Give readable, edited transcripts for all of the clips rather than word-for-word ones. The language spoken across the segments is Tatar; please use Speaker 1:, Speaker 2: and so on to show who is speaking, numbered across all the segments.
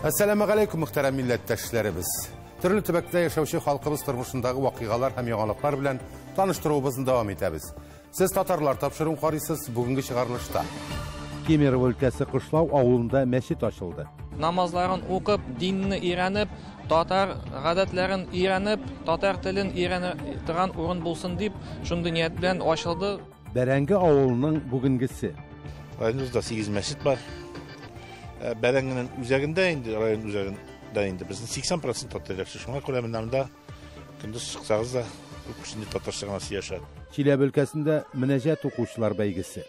Speaker 1: Әссәламегаләйкүм, мөхтәрәм милләттәшләребез. Төрле төбәктә яшәүче халкыбыз тормышындагы вакыйгалар һәм яңалыклар белән таныштыруыбызны дәвам итәбез. Сез татарлар тапшыруын карыйсыз, бүгенге чыгарылышта. Кемерово өлкәсе Кышлау авылында мәчет ачылды.
Speaker 2: Намазларын укып, динне өйрәнеп, татар гадәтләрен өйрәнеп, татар телен өйрәнә торган урын булсын дип, шундый ният белән ачылды.
Speaker 1: Бәрәңге авылының бүгенгесе.
Speaker 3: Районыбызда 8 мәчет бар. Бәрәңгенең үзәгендә инде, район үзәгендә инде безнең 80% татар яши. Шуңа күрә менә монда көндез чыксагыз да күп кеше инде татарча гына сөйләшә.
Speaker 1: Чиләбе өлкәсендә мөнәҗәт укучылар бәйгесе.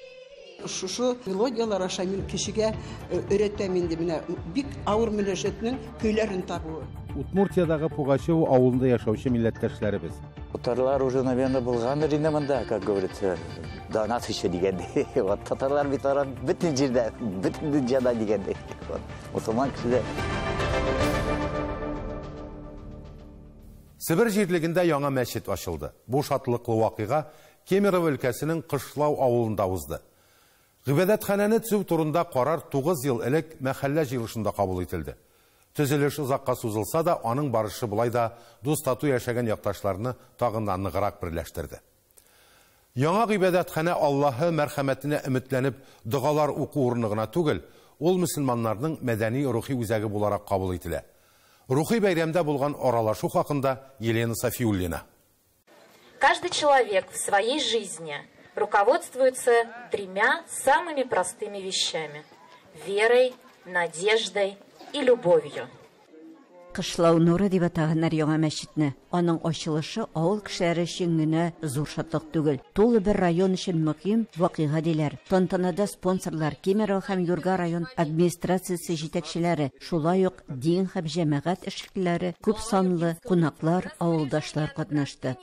Speaker 4: Шушы мелодияләр аша мин кешегә өйрәтәм инде менә бик авыр мөнәҗәтнең көйләрен табуы.
Speaker 1: Удмуртиядәге Пугачево авылында яшәүче милләттәшләребез.
Speaker 5: Татарлар уже, наверное, булгандыр инде монда, как говорится, до нас еще дигәндәй. Вот татарлар бит ара бөтен җирдә, бөтен дөньяда дигәндәй. Вот мусульман кешеләр.
Speaker 1: Себер җирлегендә яңа мәчет ачылды. Бу шатлыклы вакыйга Кемерово өлкәсенең Кышлау авылында узды. Гыйбадәтханәне төзү турында карар 9 ел элек мәхәллә җыелышында кабул ителде. Төзелеш озакка сузылса да, аның барышы болай да дус-тату яшәгән якташларны тагын да ныграк берләштерде. Яңа гыйбадәтханә Аллаһы мәрхәмәтенә өметләнеп догалар уку урыны гына түгел, ул мөселманнарның мәдәни рухи үзәге буларак кабул ителә. Рухи бәйрәмдә булган аралашу хакында Елена Софиуллина.
Speaker 6: Каждый человек в своей жизни руководствуется тремя самыми простыми вещами: верой, надеждой и любовью.
Speaker 7: Кышлау нуры дип атаганнар яңа мәчетне. Аның ачылышы авыл кешеләре өчен генә зур шатлык түгел. Тулы бер район өчен мөһим вакыйга диләр. Тантанада спонсорлар, Кемерово һәм Юрга район администрациясе җитәкчеләре, шулай ук дин һәм җәмәгать эшлеклеләре, күп санлы кунаклар, авылдашлар катнашты.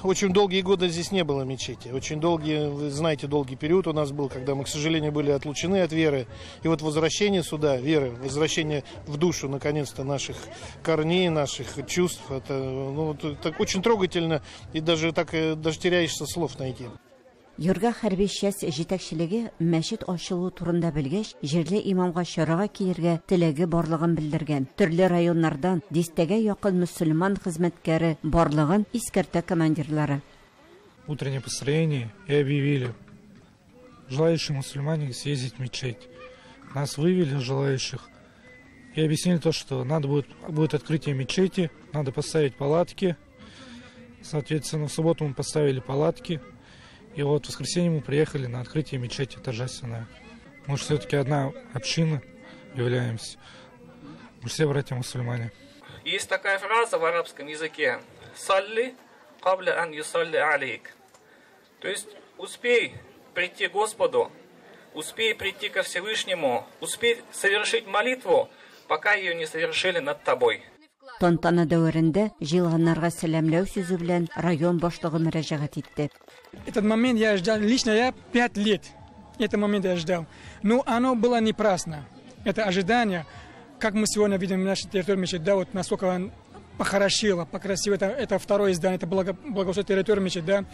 Speaker 8: Очень долгие годы здесь не было мечети. Очень долгий, вы знаете, долгий период у нас был, когда мы, к сожалению, были отлучены от веры. И вот возвращение сюда, веры, возвращение в душу, наконец-то, наших корней, наших чувств, это, ну, так очень трогательно, и даже так, даже теряешься слов найти.
Speaker 7: Юрга хәрби часть җитәкчелеге мәчет ачылу турында белгәч, җирле имамга чарага килергә теләге барлыгын белдергән. Төрле районнардан дистәгә якын мөселман хезмәткәре барлыгын искәртә командирлары.
Speaker 9: Утреннее построение и объявили: желающие мусульмане съездить в мечеть. Нас вывели, желающих, и объяснили то, что надо будет открытие мечети, надо поставить палатки. Соответственно, в субботу мы поставили палатки. И вот в воскресенье мы приехали на открытие мечети торжественное. Мы же все-таки одна община являемся. Мы все братья-мусульмане.
Speaker 2: Есть такая фраза в арабском языке: «Салли кабля ан юсалли алейк». То есть успей прийти к Господу, успей прийти ко Всевышнему, успей совершить молитву, пока ее не совершили над тобой.
Speaker 7: Тантана дәверендә җыелганнарга сәламләү сүзе белән район башлыгы мөрәҗәгать итте.
Speaker 10: Этот момент я ждал, лично я 5 лет. Этот момент я ждал. Но оно было не праздно. Это ожидание, как мы сегодня видим на нашей территории мечеть, да, вот насколько он похорошило, покрасиво, это второе здание, это благоустройство территории мечеть, да.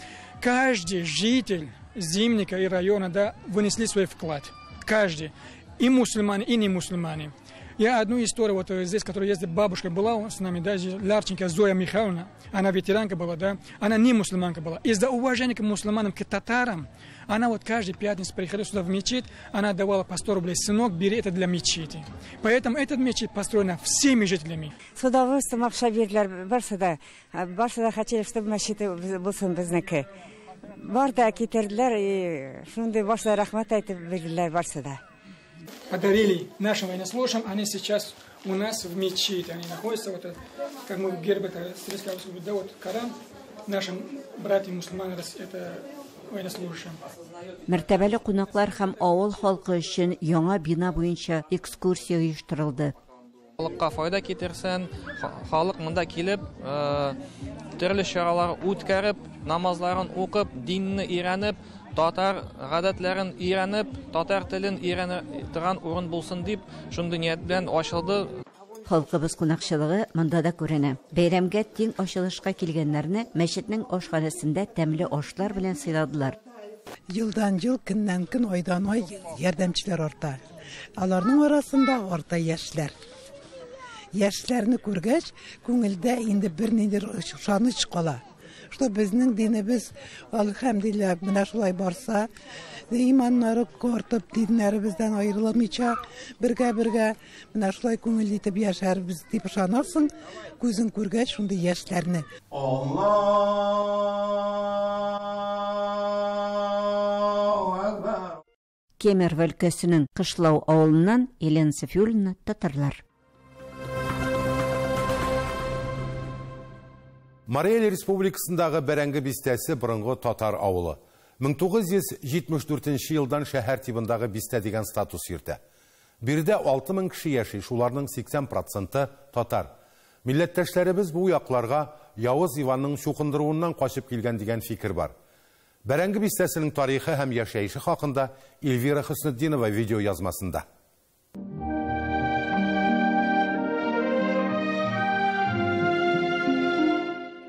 Speaker 10: Каждый житель Зимника и района, да, вынесли свой вклад. Каждый. И мусульмане, и не мусульмане. Я одну историю, вот здесь, которая ездит, бабушка была с нами, да, здесь Ларченко Зоя Михайловна, она ветеранка была, да, она не мусульманка была. Из-за уважения к мусульманам, к татарам, она вот каждую пятницу приходила сюда в мечеть, она давала по 100 рублей, сынок, бери это для мечети. Поэтому этот мечеть построена всеми жителями.
Speaker 11: С удовольствием акча бирделәр, барсы да, барсы да хотели, чтобы мечеть булсын безнеке. Бар да китерделәр, и шундый башта рәхмәт әйтеп бирделәр барсы да.
Speaker 10: Подарили нашим военнослужащим, они сейчас у нас в мечети, они находятся, вот, как мы в гербе, это средства, да, вот Коран, нашим братьям мусульманам, это военнослужащим.
Speaker 7: Мәртәбәле кунаклар һәм авыл халкы өчен яңа бина буенча экскурсия оештырылды.
Speaker 2: Халыкка файда китерсен, халык монда килеп, төрле чаралар үткәреп, намазларын укып, динне өйрәнеп, татар гадәтләрен өйрәнеп, татар телен өйрәнә торган урын булсын дип, шундый ният белән ачылды.
Speaker 7: Халкыбыз кунакчылыгы монда да күренә. Бәйрәмгә тиң ачылышка килгәннәрне мәчетнең ашханәсендә тәмле ашлар белән сыйладылар.
Speaker 12: Елдан ел, көннән көн, айдан ай ярдәмчеләр арта. Аларның арасында арта яшьләр. Яшьләрне күргәч, күңелдә инде берниндидер ышаныч кала. Что безнең динебез, әлхәмдүлилләһ, менә шулай барса, иманнары артып, диннәребездән аерылмыйча, бергә-бергә менә шулай күңелле итеп яшәрбез дип ышанасың, күзең күргәч шундый яшьләрне.
Speaker 1: Аллаһу акбар.
Speaker 7: Кемерово өлкәсенең Кышлау авылыннан Елена Софиуллина, Татарлар.
Speaker 1: Марий Эл Республикасындагы Бәрәңге бистәсе борынгы татар авылы. 1974 елдан шәһәр тибындагы бистә дигән статус йөртә. Биредә 6000 кеше яши, шуларның 80% татар. Милләттәшләребез бу якларга Явыз Иванның чукындыруыннан качып килгән дигән фикер бар. Бәрәңге бистәсенең тарихы һәм яшәеше хакында Эльвира Хөснетдинова видео язмасында.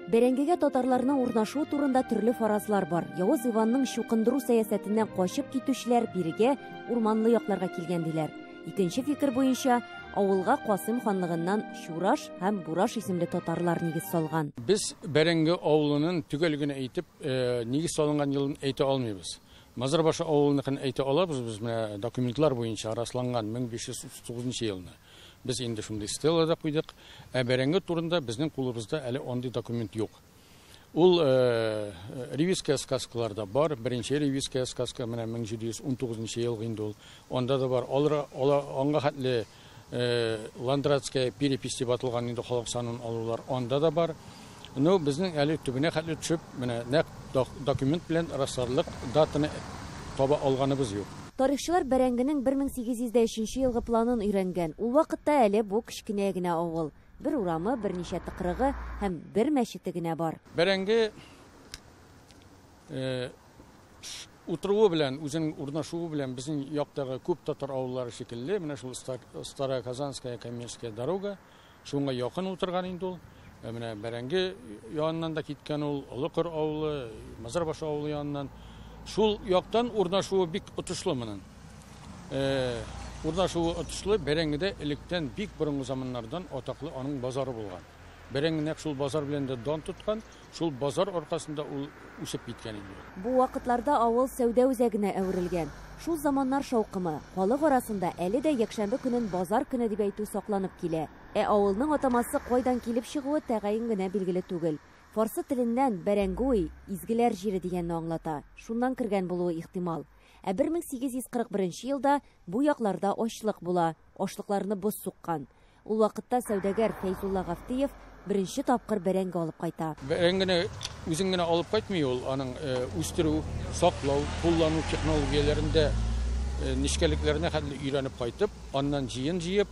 Speaker 13: Бәрәңгегә татарларның урнашуы турында төрле фаразлар бар. Явыз Иванның чукындыру сәясәтеннән качып китүчеләр бирегә урманлы якларга килгән диләр. Икенче фикер буенча, авылга Касыйм ханлыгыннан Чураш һәм Бураш исемле татарлар нигез салган.
Speaker 14: Без Бәрәңге авылының төгәл генә әйтеп, нигез салынган елын әйтә алмыйбыз. Мазарбашы авылыныкын әйтә алабыз, без менә документлар буенча расланган 1539 елны. Без инде шундый стела да куйдык. Ә бәрәңге турында безнең кулыбызда әле андый документ юк. Ул ревизская сказкалар да бар. Беренче ревизская сказка менә 1719 елгы инде ул. Анда да бар. Алар, аңа хәтле Ландратская перепись дип аталган инде халык санын алулар анда да бар. Но безнең әле төбенә хәтле төшеп, менә нәкъ документ белән расларлык датаны таба алганыбыз юк.
Speaker 13: Тарихчылар бәрәңгенең 1803 елгы планын өйрәнгән. Ул вакытта әле бу кечкенә генә авыл. Бер урамы, берничә тыкрыгы һәм бер мәчете генә бар.
Speaker 14: Бәрәңге утыруы белән, үзенең урнашуы белән безнең яктагы күп татар авыллары шикелле, менә шул Староказанская коммерческая дорога, шуңа якын утырган инде ул. Менә бәрәңге яныннан да киткән ул, Олы Кыр авылы, Мазарбашы авылы яныннан. Шул яктан урнашуы бик отышлы моның. Урнашуы отышлы, бәрәңгедә электән бик борынгы заманнардан атаклы аның базары булган. Бәрәңге нәкъ шул базар белән дә дан тоткан, шул базар аркасында ул үсеп киткән инде.
Speaker 13: Бу вакытларда авыл сәүдә үзәгенә әверелгән. Шул заманнар шаукымы халык арасында әле дә якшәмбе көнен базар көне дип әйтү сакланып килә. Ә авылның атамасы кайдан килеп чыгуы тәгаен генә билгеле түгел. Фарсы теленнән Бәрәңгуй изгеләр җире дигәнне аңлата. Шуннан кергән булуы ихтимал. Ә 1841 елда бу якларда ачлык була, ашлыкларны боз суккан. Ул вакытта сәүдәгәр Фәйзулла Гафтиев беренче тапкыр бәрәңге алып кайта.
Speaker 14: Бәрәңгене үзең генә алып кайтмый ул, аның үстерү, саклау, куллану технологияләрендә нечкәлекләренә хәтле өйрәнеп кайтып, аннан җыен җыеп,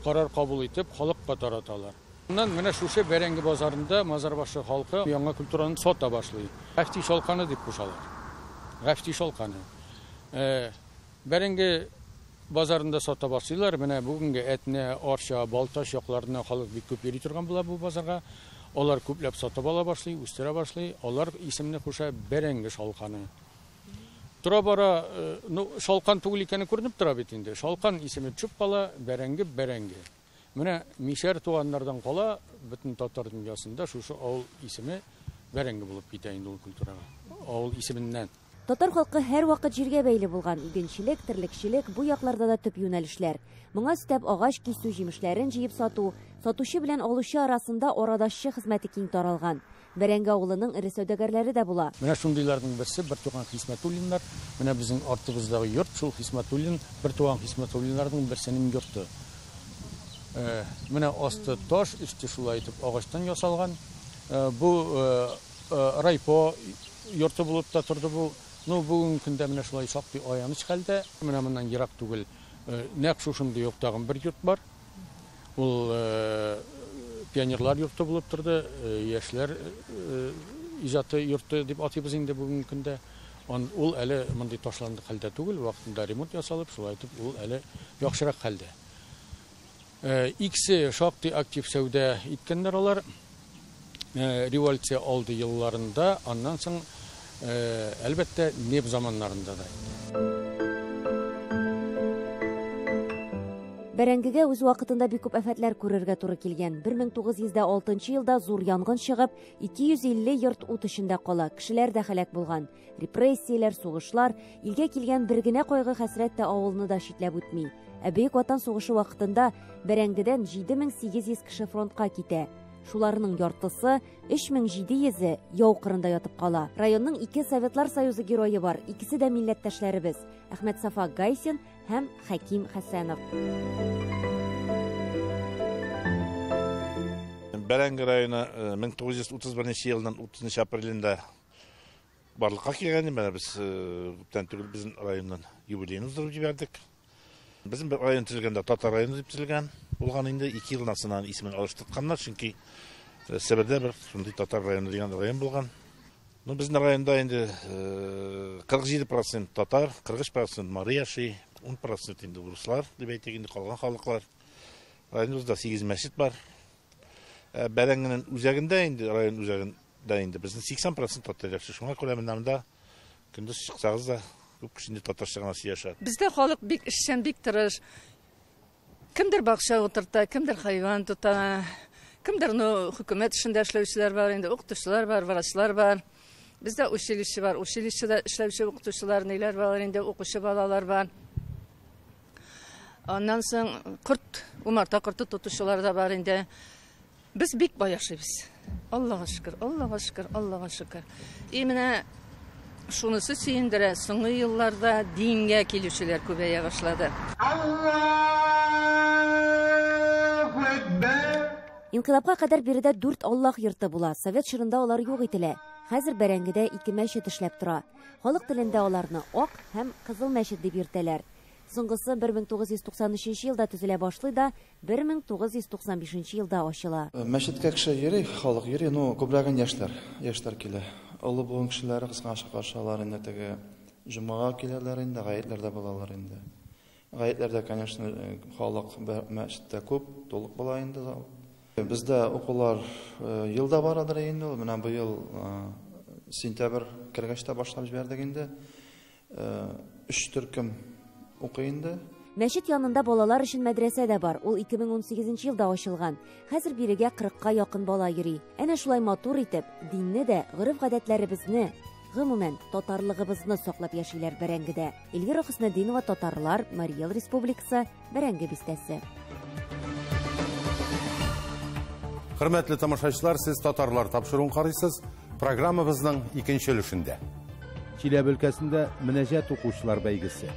Speaker 14: карар кабул итеп, халыкка тараталар. Аннан менә шушы бәрәңге базарында Мазарбашы халкы яңа культураны сата башлый. Гафти шалканы дип кушалар. Гафти шалканы. Бәрәңге базарында сата башлыйлар. Менә бүгенге Әтнә, Арча, Балтач якларына халык бик күп йөри торган була бу базарга. Алар күпләп сатып ала башлый, үстерә башлый. Алар исемне куша бәрәңге шалканы. Тора-бара, ну, шалкан түгел икәне күренеп тора бит инде. Шалкан исеме төшеп кала, бәрәңге, бәрәңге. Менә мишәр туганнардан кала, бөтен татар дөньясында шушы авыл исеме бәрәңге булып китә инде ул культурага. Авыл исеменнән.
Speaker 13: Татар халкы һәр вакыт җиргә бәйле булган. Игенчелек, терлекчелек бу якларда да төп юнәлешләр. Моңа өстәп агач кисү, җимешләрен җыеп сату, сатучы белән алучы арасында арадашчы хезмәте киң таралган. Бәрәңге авылының эре сәүдәгәрләре дә була.
Speaker 14: Менә шундыйларның берсе бертуган Хисмәтуллиннар. Менә безнең артыбыздагы йорт шул Хисмәтуллин, бертуган Хисмәтуллиннарның берсенең йорты. Менә асты таш, өсте шулай итеп агачтан ясалган. Бу райпо йорты булып та торды бу. Ну, бүгенге көндә менә шулай шактый аяныч хәлдә. Менә моннан ерак түгел, нәкъ шушындый юк тагын бер йорт бар. Ул пионерлар йорты булып торды, яшьләр иҗаты йорты дип атыйбыз инде бүгенге көндә. Ул әле мондый ташландык хәлдә түгел, вакытында ремонт ясалып, шулай итеп ул әле яхшырак хәлдә. Икесе шактый актив сәүдә иткәннәр алар. Революция алды елларында, аннан соң, әлбәттә, нефть заманнарында да.
Speaker 13: Бәрәңгегә үз вакытында бик күп афәтләр күрергә туры килгән. 1906 елда зур янгын чыгып, 250 йорт ут эчендә кала, кешеләр дә һәлак булган. Репрессияләр, сугышлар, илгә килгән бер генә кайгы-хәсрәт тә авылны да читләп үтми. Ә Бөек Ватан сугышы вакытында Бәрәңгедән 7800 кеше фронтка китә. Шуларның яртысы, 3700-е яу кырында ятып кала. Районның ике Советлар Союзы герое бар, икесе дә милләттәшләребез. Әхмәтсафа Гайсин һәм Хәким Хәсәнов.
Speaker 3: Бәрәңге районы 1931 елның 30 апрелендә барлыкка килгән. Менә без күптән түгел безнең районның юбилеен уздырып җибәрдек. Безнең бер район төзелгәндә татар районы дип төзелгән булган инде. 2 елдан соң аның исемен алыштыртканнар, чөнки Себердә бер шундый татар районы дигән район булган. Ну, безнең районда инде 47% татар, 43% мари яши, 10% инде урыслар дип әйтик инде, калган халыклар. Районыбызда 8 мәчет бар. Бәрәңгенең үзәгендә инде, район үзәгендә инде безнең 80% татар яши. Шуңа күрә менә монда көндез чыксагыз да күп кеше инде татарча гына сөйләшә.
Speaker 15: Бездә халык бик эшчән, бик тырыш. Кемдер бакча утырта, кемдер хайван тота, кемдер, ну, хөкүмәт эшендә эшләүчеләр бар инде, укытучылар бар, врачлар бар. Бездә училище бар, училищеда эшләүче укытучылар, ниләр бар инде, укучы балалар бар. Аннан соң корт, умарта корты тотучылар да бар инде. Без бик бай яшибез. Аллага шөкер, Аллага шөкер, Аллага шөкер. И менә шунысы сөендерә, соңгы елларда дингә килүчеләр күбәя башлады.
Speaker 16: Аллаһу Акбар!
Speaker 13: Инкыйлабка кадәр биредә 4 Аллаһ йорты була. Совет чорында алар юк ителә. Хәзер Бәрәңгедә 2 мәчет эшләп тора. Халык телендә аларны Ак һәм Кызыл мәчет дип йөртәләр. Соңгысы 1993 елда төзелә башлый да 1995 елда ачыла.
Speaker 17: Мәчеткә кеше йөри, халык йөри, но күбрәген яшьләр, яшьләр килә. Олы буын кешеләре кызганычка каршы алар инде теге җомгага киләләр инде, гаетләрдә булалар инде. Гаетләрдә, конечно, халык мәчеттә күп, тулык була инде зал. Бездә укулар елда барадыр инде ул. Менә быел сентябрь кергәч тә башлап җибәрдек инде. 3 төркем укый инде.
Speaker 13: Мәчет янында балалар өчен мәдрәсә дә бар. Ул 2018 елда ачылган. Хәзер бирегә 40-ка якын бала йөри. Әнә шулай матур итеп, динне дә, гореф-гадәтләребезне, гомумән, татарлыгыбызны саклап яшиләр Бәрәңгедә. Эльвира Хөснетдинова, Татарлар, Марий Эл Республикасы, Бәрәңге бистәсе.
Speaker 1: Хөрмәтле тамашачылар, сез Татарлар тапшыруын карыйсыз. Программабызның икенче өлешендә. Чиләбе өлкәсендә мөнәҗәт укучылар бәйгесе.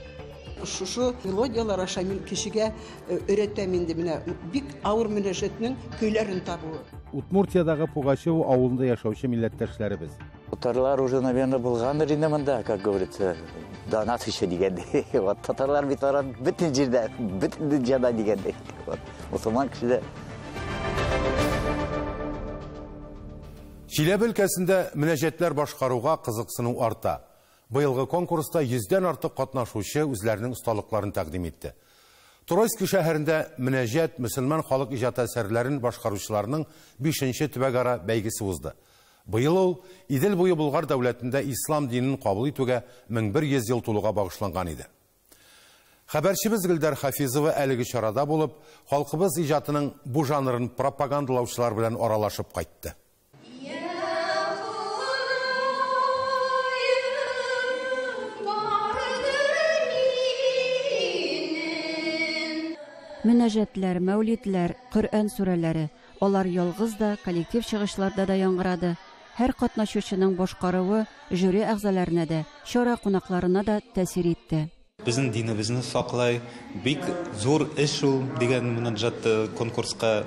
Speaker 4: Шушы мелодиялар аша мин кешегә өйрәтәм инде, менә бик авыр мөнәҗәтнең көйләрен табуы.
Speaker 1: Удмуртиядагы Пугачево авылында яшәүче милләттәшләребез.
Speaker 5: Татарлар уже, наверное, булгандыр инде монда, как говорится, до нас еще дигәндәй. Вот татарлар бит ара бөтен җирдә, бөтен дөньяда дигәндәй. Вот мусульман кешеләр.
Speaker 1: Чиләбе өлкәсендә мөнәҗәтләр башкаруга кызыксыну арта. Быелгы конкурста 100-дән артык катнашучы үзләренең осталыкларын тәкъдим итте. Троицкий шәһәрендә мөнәҗәт мөселман халык иҗаты әсәрләрен башкаручыларның 5нче төбәкара бәйгесе узды. Быел ул Идел буе Болгар дәүләтендә ислам динен кабул итүгә 1100 ел тулуга багышланган иде. Хәбәрчебез Гөлдәр Хафизова әлеге чарада булып, халкыбыз иҗатының бу жанрын пропагандалаучылар белән аралашып кайтты.
Speaker 18: Мөнәҗәтләр, мәүлидләр, Коръән сүрәләре, алар ялгыз да, коллектив чыгышларда да яңгырады. Һәр катнашучының башкаруы жюри әгъзаларына да, чара кунакларына да тәэсир итте.
Speaker 19: Безнең динебезне саклай, бик зур эш ул дигән мөнәҗәт конкурска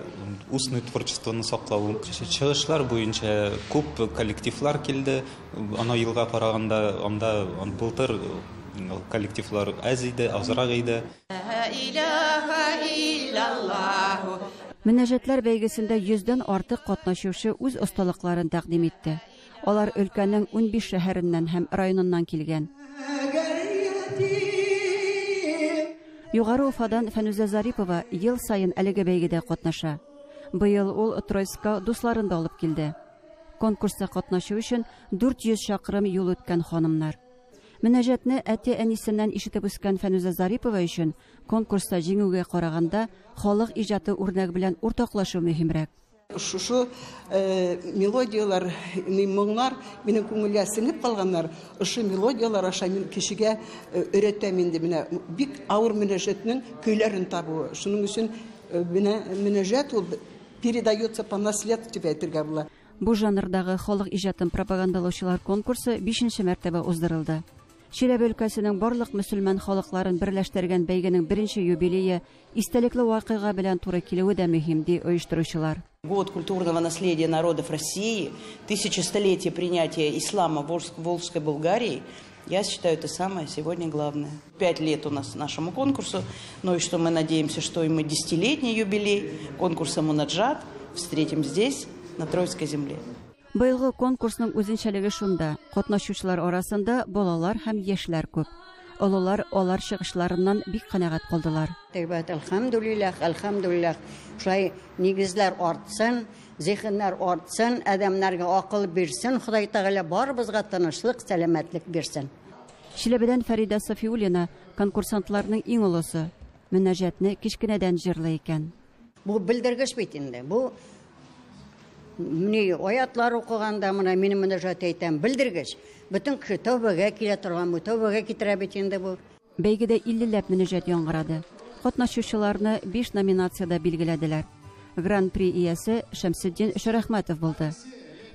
Speaker 19: устный творчествоны саклау. Чыгышлар буенча күп коллективлар килде. Ана елга караганда анда былтыр коллективлар әз иде, азрак иде.
Speaker 18: Мөнәҗәтләр бәйгесендә 100-дән артык катнашучы үз осталыкларын тәкъдим итте. Алар өлкәнең 15 шәһәреннән һәм районыннан килгән. Югары Уфадан Фәнүзә Зарипова ел саен әлеге бәйгедә катнаша. Быел ул Троицкка дусларын да алып килде. Конкурста катнашу өчен 400 чакрым юл үткән ханымнар. Мөнәҗәтне әти-әнисеннән ишетеп үскән Фәнүзә Зарипова өчен конкурста җиңүгә караганда халык иҗаты үрнәге белән уртаклашу мөһимрәк.
Speaker 4: Шушы мелодияләр, моңнар минем күңелгә сеңеп калганнар. Ошо мелодияләр аша мин кешегә өйрәтәм инде менә бик авыр мөнәҗәтнең көйләрен табуы. Шуның өчен менә мөнәҗәт ул передается по наследству дип әйтергә була.
Speaker 18: Бу жанрдагы халык иҗатын пропагандалаучылар конкурсы бишенче мәртәбә уздырылды. Чиләбе өлкәсенең барлык мөселман халыкларын берләштергән бәйгенең беренче юбилее истәлекле вакыйга белән туры килүе дә мөһим, ди оештыручылар.
Speaker 20: Год культурного наследия народов России, тысячестолетие принятия ислама в Волжской Булгарии, я считаю, это самое сегодня главное. 5 лет у нас нашему конкурсу, ну и что мы надеемся, что и мы десятилетний юбилей конкурса «Мунаджат» встретим здесь, на Троицкой земле.
Speaker 18: Быелгы конкурсның үзенчәлеге шунда, катнашучылар арасында балалар һәм яшьләр күп. Олылар алар чыгышларыннан бик канәгать калдылар.
Speaker 21: Әйбәт, әлхәмдүлилләһ, әлхәмдүлилләһ. Шулай нигезләр артсын, зиһеннәр артсын, адәмнәргә акыл бирсен, Ходай Тәгалә барыбызга тынычлык, сәламәтлек бирсен.
Speaker 18: Чиләбедән Фәридә Сафиуллина конкурсантларның иң олысы. Мөнәҗәтне кечкенәдән җырлый икән.
Speaker 21: Бу белдергеч бит инде. Бу ни аятлар укыганда менә минем мөнәҗәт әйтәм, белдергеч. Бөтен кеше тәүбәгә килә торган бу, тәүбәгә китерә бит инде бу.
Speaker 18: Бәйгедә 50 ләп мөнәҗәт яңгырады. Катнашучыларны 5 номинациядә билгеләделәр. Гран-при иясе Шәмсетдин Шәрәхмәтов булды.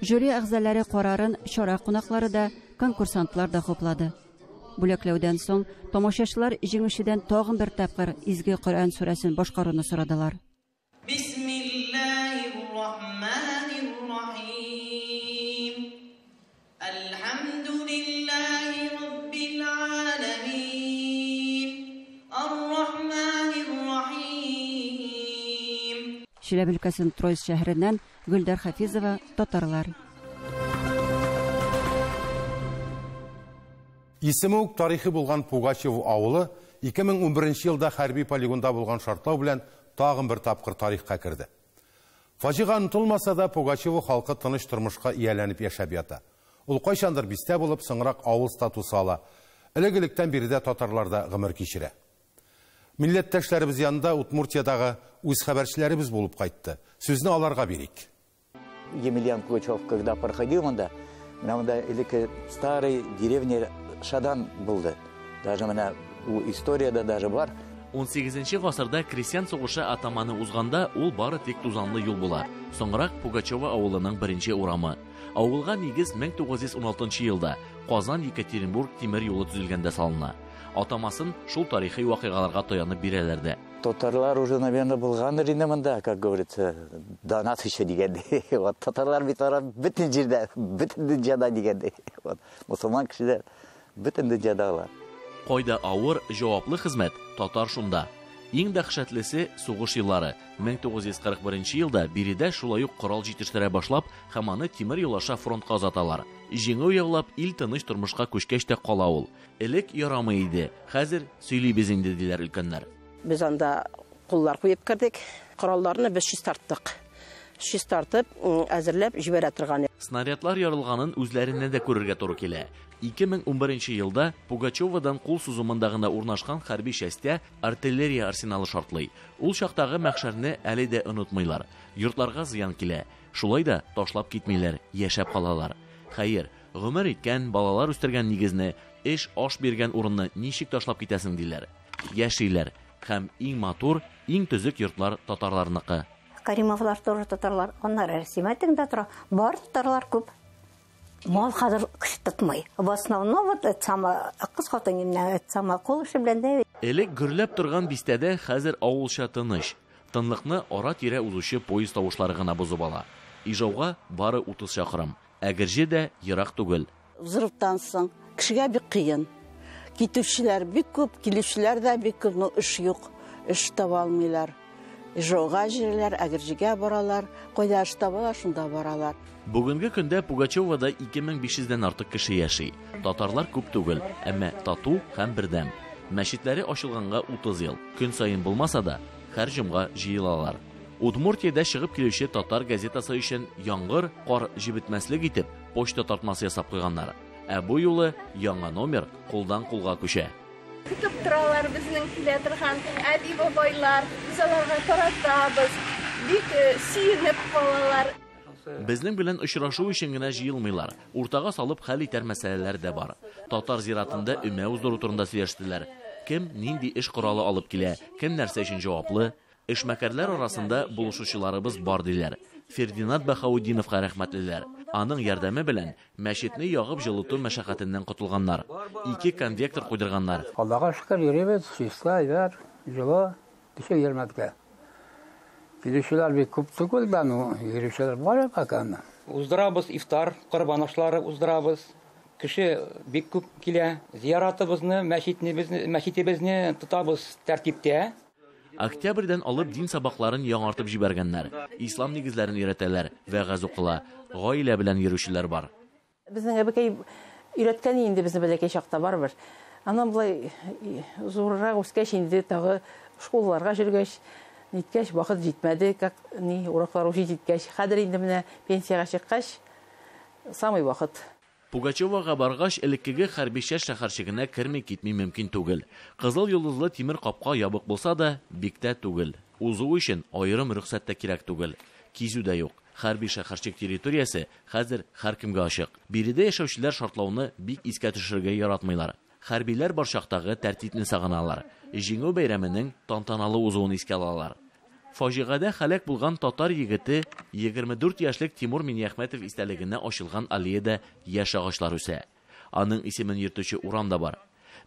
Speaker 18: Жюри әгъзалары карарын чара кунаклары да, конкурсантлар да хуплады. Бүләкләүдән соң тамашачылар җиңүчедән тагын бер тапкыр изге Коръән сүрәсен башкаруны сорадылар.
Speaker 22: Бисмиллаһир-рахманир-рахим. Әлхәмдүлиллаһи раббил аламин. Ар-рахманир-рахим.
Speaker 18: Чиләбе өлкәсенең Троицк шәһәреннән Гөлдәр Хафизова, Татарлар.
Speaker 1: Исеме үк тарихи булган Пугачев авылы 2011 елда хәрби полигонда булган шартлау белән тагын бер тапкыр тарихка керде. Фаҗига онытылмаса да, Пугачево халкы тыныч тормышка ияләнеп яшәп ята. Ул кайчандыр бистә булып, соңрак авыл статусы ала. Элек-электән биредә татарлар да гомер кичерә. Милләттәшләребез янында Удмуртиядагы үз хәбәрчеләребез булып кайтты. Сүзне аларга бирик.
Speaker 5: Емельян Пугачев, когда проходил монда, менә монда элекке старый деревня Шадан булды. Даже менә ул историядә даже бар.
Speaker 23: 18 гасырда крестьян сугышы атаманы узганда ул бары тик тузанлы юл була. Соңрак Пугачева авылының беренче урамы. Авылга нигез 1916 елда Казан Екатеринбург тимер юлы төзелгәндә салына. Атамасын шул тарихи вакыйгаларга таянып бирәләр дә.
Speaker 5: Татарлар уже, наверное, булгандыр инде монда, как говорится, до нас еще дигәндәй. Вот татарлар бит ара бөтен җирдә, бөтен дөньяда дигәндәй. Вот мусульман кешеләр бөтен дөньяда алар.
Speaker 23: Кайда авыр, җаваплы хезмәт, татар шунда. Иң дәһшәтлесе сугыш еллары. 1941 елда биредә шулай ук корал җитештерә башлап, һәм аны тимер юл аша фронтка озаталар. Җиңү яулап, ил тыныч тормышка күчкәч тә кала ул. Элек ярамый иде, хәзер сөйлибез инде, диләр өлкәннәр.
Speaker 24: Без анда куллар куеп кердек, коралларны без чистарттык. Чистартып, әзерләп җибәрә торган.
Speaker 23: Снарядлар ярылганын үзләренә дә күрергә туры килә. 2011 елда Пугачевадан кул сузымында гына урнашкан хәрби частьтә артиллерия арсеналы шартлый. Ул чактагы мәхшәрне әле дә онытмыйлар. Йортларга зыян килә. Шулай да ташлап китмиләр, яшәп калалар. Хәер, гомер иткән, балалар үстергән нигезне, эш, аш биргән урынны ничек ташлап китәсең диләр. Яшиләр һәм иң матур, иң төзек йортлар татарларныкы.
Speaker 25: Каримовлар тоже татарлар, аннары Рәсимәтең дә тора. Бар татарлар күп. Мал хәзер кеше тотмый. В основном вот это самое, кыз хатын именно это самое кул эше белән дә.
Speaker 23: Элек гөрләп торган бистәдә хәзер авылча тыныч. Тынлыкны ара-тирә узучы поезд тавышлары гына бозып ала. Ижауга бары 30 чакрым. Әгерҗе дә ерак түгел.
Speaker 26: Взрывтан соң кешегә бик кыен. Китүчеләр бик күп, килүчеләр дә бик күп, но эш юк, эш таба алмыйлар. Ижауга җиреләр, Әгерҗегә баралар, кайда эш табалар, шунда баралар.
Speaker 23: Бүгенге көндә Пугачевада 2500 дән артык кеше яши. Татарлар күп түгел, әмма тату һәм бердәм. Мәчетләре ачылганга 30 ел. Көн саен булмаса да, һәр җомга җыелалар. Удмуртиядә чыгып килүче татар газетасы өчен яңгыр, кар җебетмәслек итеп почта тартмасы ясап куйганнар. Ә бу юлы яңа номер кулдан кулга күчә.
Speaker 2: Көтеп торалар безнең килә торган әби-бабайлар. Без аларга таратабыз. Бик сөенеп калалар.
Speaker 23: Безнең белән очрашу өчен генә җыелмыйлар. Уртага салып хәл итәр мәсьәләләр дә бар. Татар зиратында өмә уздыру турында сөйләштеләр. Кем нинди эш коралы алып килә, кем нәрсә өчен җаваплы. Эшмәкәрләр арасында булышучыларыбыз бар, диләр. Фердинат Баһаутдиновка рәхмәтлеләр. Аның ярдәме белән мәчетне ягып җылыту мәшәкатеннән котылганнар. Ике конвектор куйдырганнар.
Speaker 6: Аллага шөкер, йөрибез, чиста, әйбәт, җылы, кеше йөрмәктә. Килүчеләр бик күп түгел дә, ну, йөрүчеләр бар пока.
Speaker 8: Уздырабыз ифтар, корбан ашлары уздырабыз. Кеше бик күп килә. Зияратыбызны, мәчетебезне тотабыз тәртиптә.
Speaker 23: Октябрьдән алып дин сабакларын яңартып җибәргәннәр. Ислам нигезләрен өйрәтәләр, вәгазь укыла. Гаилә белән йөрүчеләр бар.
Speaker 9: Безнең әбекәй өйрәткән инде безне бәләкәй чакта барыбер. Аннан болай зуррак үскәч инде тагы школаларга йөргәч, ниткәч вакыт җитмәде, как ни уроклар учить иткәч. Хәзер инде менә пенсиягә чыккач, самый вакыт.
Speaker 23: Пугачевага баргач, элеккеге хәрби часть шәһәрчегенә керми китми мөмкин түгел. Кызыл йолдызлы тимер капка ябык булса да, бик тә түгел. Узу өчен аерым рөхсәт тә кирәк түгел. Кизү дә юк. Хәрби шәһәрчек территориясе хәзер һәркемгә ачык. Биредә яшәүчеләр шартлауны бик искә төшерергә яратмыйлар. Хәрбиләр бар чактагы тәртипне сагыналар. Җиңү бәйрәменең тантаналы узуын искә алалар. Фаҗигадә һәлак булган татар егете 24 яшьлек Тимур Миннеәхмәтов истәлегенә ачылган аллеяда яшь агачлар үсә. Аның исемен йөртүче урам да бар.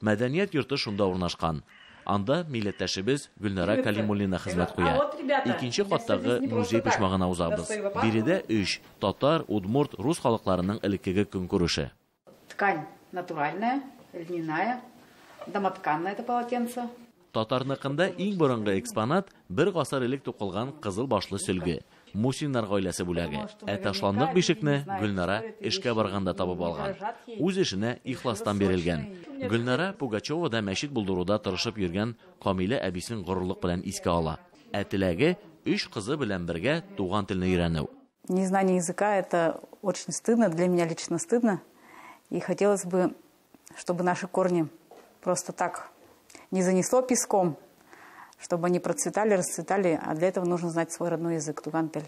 Speaker 23: Мәдәният йорты шунда урнашкан. Анда милләттәшебез Гөлнара Калимуллина хезмәт куя. Икенче каттагы музей почмагына узабыз. Биредә 3 татар, удмурт, рус халыкларының элеккеге көнкүреше.
Speaker 10: Ткань натуральная, льняная, домотканное это полотенце.
Speaker 23: Татарныкында иң борынгы экспонат бер гасыр элек тукылган кызыл башлы сөлге. Мусиннар гаиләсе бүләге. Ә ташландык бишекне Гөлнара эшкә барганда табып алган. Үз эшенә ихластан бирелгән. Гөлнара Пугачевада мәчет булдыруда тырышып йөргән Камилә әбисен горурлык белән искә ала. Ә теләге өч кызы белән бергә туган телне өйрәнү.
Speaker 11: Незнание языка это очень стыдно, для меня лично стыдно. И хотелось бы, чтобы наши корни просто так не занесло песком, чтобы они процветали, расцветали, а для этого нужно знать свой родной язык, туган тель.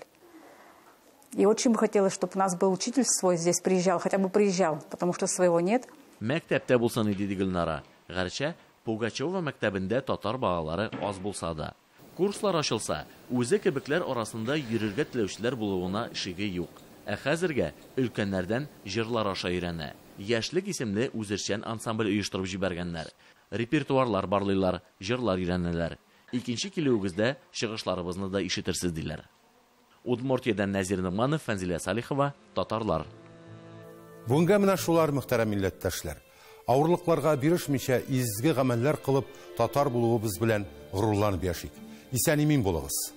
Speaker 11: И очень бы хотелось, чтобы у нас был учитель свой здесь приезжал, хотя бы приезжал, потому что своего нет.
Speaker 23: Мәктәптә булсын иде, ди Гөлнара. Гәрчә Пугачева мәктәбендә татар балалары аз булса да. Курслар ачылса, үзе кебекләр арасында йөрергә теләүчеләр булуына шиге юк. Ә хәзергә өлкәннәрдән җырлар аша өйрәнә. Яшьлек исемле үзешчән ансамбль оештырып җибәргәннәр. Репертуарлар барлыйлар, җырлар өйрәнәләр. Икенче килүегездә чыгышларыбызны да ишетерсез, диләр. Удмуртиядән Нәзир Ногманов, Фәнзилә Салихова, Татарлар.
Speaker 1: Бүгенгә менә шулар, мөхтәрәм милләттәшләр. Авырлыкларга бирешмичә изге гамәлләр кылып, татар булуыбыз белән горурланып яшик. Исән-имин булыгыз.